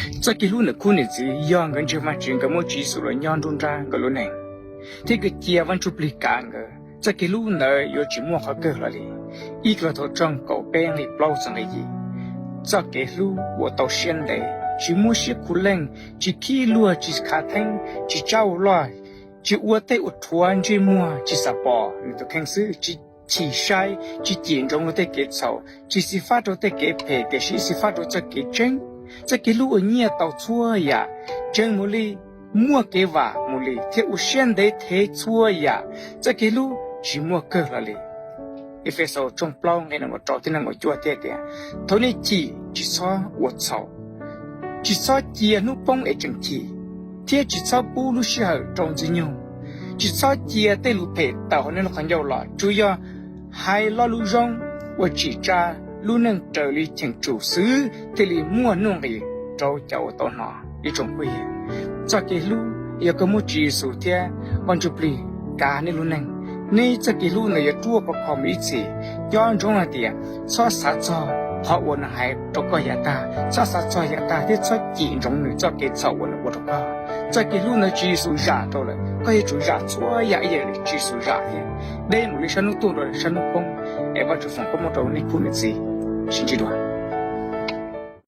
Txoj kev hlub ntawm khub niam txiv yog nkawd ntseeg Vajtswv, nkawd muab Tswv Yexus los nyob nruab nrab nkawd lub neej, thiab nkawd cia Vaj Ntsuj Plig kav nkawd. Txoj kev hlub ntawd yuav tsis muaj qhov kawg hlo li. Ib Klauv Thawv tshooj kaum peb nqe plaub txog nqe yim. Txoj kev hlub uas tau siab ntev, tsis muab siab khuv leej, tsis khib luag, tsis khav theeb, tsis tsab ua loj, tsis ua tej uas rhuav ntsej muag, tsis xam pom nws tus kheej xwb, tsis chim saib, tsis cim ntsoov luag tej kev txhaum, tsis xyiv fab rau tej kev phem, tiam sis xyiv fab rau txoj kev tseeb. Txoj kev hlub uas nyiaj tau txhua yam, tseem mus li, muaj kev vam mus li, thiab ua siab ntev thev txhua yam. Txoj kev hlub tsis muaj kawg hlo li. Efexus tshooj plaub nqe nees nkaum rau thiab nees nkaum cuaj thiaj tias, thaum nej chim tsis txhob ua txhaum, tsis txhob cia hnub poob es tseem chim, thiab tsis txhob pub lub sij hawm rau ntxwg nyoog, tsis txhob cia tej lus phem tawm hauv nej lub qhov ncauj los, tsuas yog hais lo lus zoo uas tsim tsa lub neej raws li cheem tsum xwb thiaj li muaj nuj nqis rau cov uas tau hnov. Ib tsoom phooj ywg, txoj kev hlub yog koj muab Tswv Yexus thiab Vaj Ntsuj Plig kav nej lub neej, nej txoj kev hlub ntawd yuav ruaj khov kho mus ib txhis. Nco ntsoov hais tias txhob xav txog qhov uas nws hais rau koj yav tag, txhob xav txog yav tag thiab txhob cim ntsoov nws txoj kev txhaum uas nws ua rau koj. Txoj kev hlub ntawd Tswv Yexus zam rau lawm, koj yuav tsum zam txhua yam ib yam li Tswv Yexus zam thiab. Deb mus li sab hnub tuaj rau sab hnub poob, es Vaj Tswv foom koob hmoov rau nej khub niam txiv, sib ntsib dua.